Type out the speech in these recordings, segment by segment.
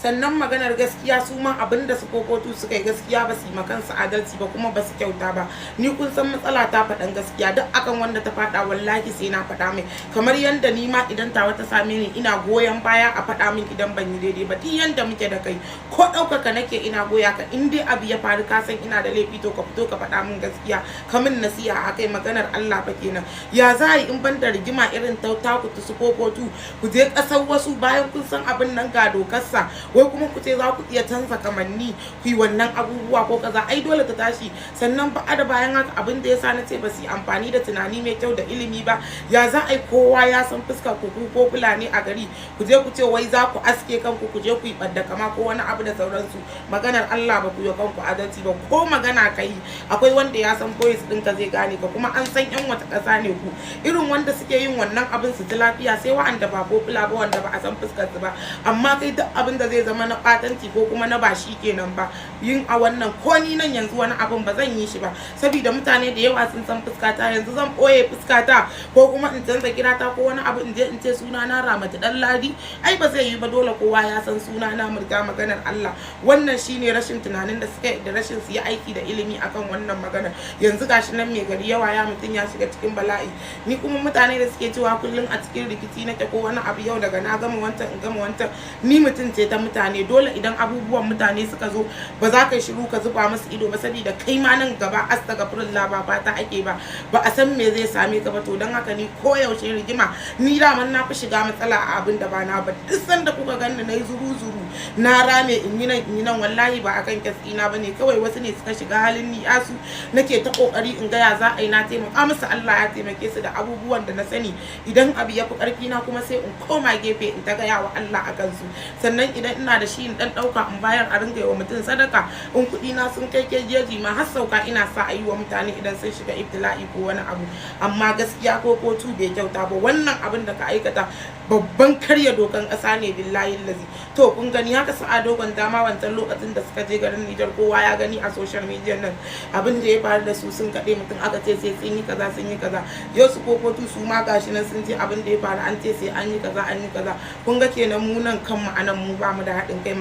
Sannan maganar gaskiya, su ma abin da su kokotu suka yi, gaskiya ba su yi kansu adalci ba, kuma ba su kyauta ba. Ni kun san matsala ta faɗan gaskiya. Duk akan wanda ta faɗa, wallahi sai na faɗa mai, kamar yanda ni ma idan tawa ta same ni, ina goyon baya a faɗa min idan ban yi daidai ba. Duk yanda muke da kai, ko ɗaukaka nake, ina goya ka. In dai abu ya faru, ka san ina da laifi, to ka fito ka faɗa min gaskiya, ka min nasiha akai. Maganar Allah fa kenan. Ya za a yi, in ban da rigima irin ta taku su kokotu, ku je ƙasar wasu bayan kun san abin nan ga dokarsa, wai kuma ku ce za ku iya canza kamanni ku yi wannan abubuwa ko kaza? Ai dole ta tashi. Sannan ba da bayan haka, abin da yasa na ce ba su yi amfani da tunani mai kyau da ilimi ba, ya za a yi, kowa ya san fuskar ku ko Fulani a gari, ku je ku ce wai za ku aske kanku, ku je ku yi ɓadda kama ko wani abu da sauransu? Maganar Allah, ba ku yi kanku adalci ba. Ko magana ka yi, akwai wanda ya san voice ɗinka, zai gane ka, kuma an san yan wata ƙasa ne ku. Irin wanda suke yin wannan abin su ji lafiya, sai wa'anda ba popular ba, wanda ba a san fuskar su ba. Amma kai, duk abin da zai zama na ɓatanci ko kuma na ba shi kenan ba yin a wannan, ko ni nan yanzu wani abin ba zan yi shi ba, saboda mutane da yawa sun san fuskata. Yanzu zan ɓoye fuskata ko kuma in canza kirata ko wani abu, in je in ce suna na Ramatu Dan Ladi? Ai ba zai yi ba. Dole kowa ya san suna na Murja. Maganar Allah, wannan shine rashin tunanin da suka da rashin su yi aiki da ilimi akan wannan maganar. Yanzu gashi nan, mai gari yawa ya mutum ya shiga cikin bala'i. Ni kuma mutane da suke cewa kullum a cikin rikici nake ko wani abu, yau daga na gama wancan, in gama wancan, ni mutum ce ta mutane. Dole idan abubuwan mutane suka zo, ba za ka shiru ka zuba musu ido ba, saboda kai ma nan gaba, astagfirullah, ba fata ake ba, ba a san me zai same ka ba. To don haka ni koyaushe rigima, ni daman na fi shiga matsala a abin da ba na ba. Duk sanda kuka ganni na yi zuru zuru, na rame, in yi nan, in yi nan, wallahi ba akan case ɗina ba ne. Kawai wasu ne suka shiga halin ni'asu, nake ta kokari in gaya za a yi na taimaka musu. Allah ya taimake su da abubuwan da na sani. Idan abu ya fi karfi na kuma, sai in koma gefe in ta gaya wa Allah a kansu. Sannan idan ina da shi, in dan dauka in bayar, a ringa yi wa mutum sadaka. In kuɗi na sun kai kejeji ma, har sauka ina sa a yi wa mutane idan sun shiga ibtila'i ko wani abu. Amma gaskiya, ko kotu bai kyauta ba. Wannan abin da ka aikata babban karya dokan ƙasa ne, billahi lazi. To kun gani, haka su a dogon dama wancan lokacin da suka je garin Nijar, kowa ya gani a social media nan abin da ya faru da su. Sun kaɗe mutum, aka ce sai sun yi kaza, sun yi kaza. Yau su kokotu su ma gashi nan sun ce abin da ya faru, an ce sai an yi kaza, an yi kaza. Kun ga kenan mu nan kan mu anan, mu ba mu da haɗin kai.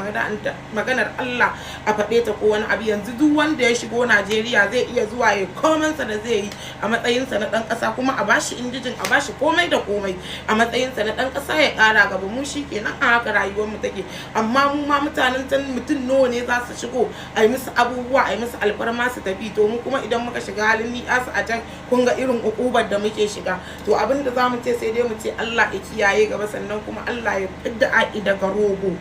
Maganar Allah a faɗe ta ko wani abu, yanzu duk wanda ya shigo Najeriya zai iya zuwa ya komansa da zai yi a matsayinsa na ɗan ƙasa, kuma a bashi indigene, a bashi komai da komai a matsayinsa na ɗan ƙasa, ya ƙara gaba. Mu shi kenan, a haka rayuwar mu take. Amma mu ma mutanen can, mutum nawa ne za su shigo, a yi musu abubuwa, a yi musu alfarma, su tafi? To mu kuma idan muka shiga halin ni'asu a can, kun ga irin ukubar da muke shiga. To abin da za mu ce, sai dai mu ce Allah ya kiyaye gaba, sannan kuma Allah ya fidda a'i daga rogo.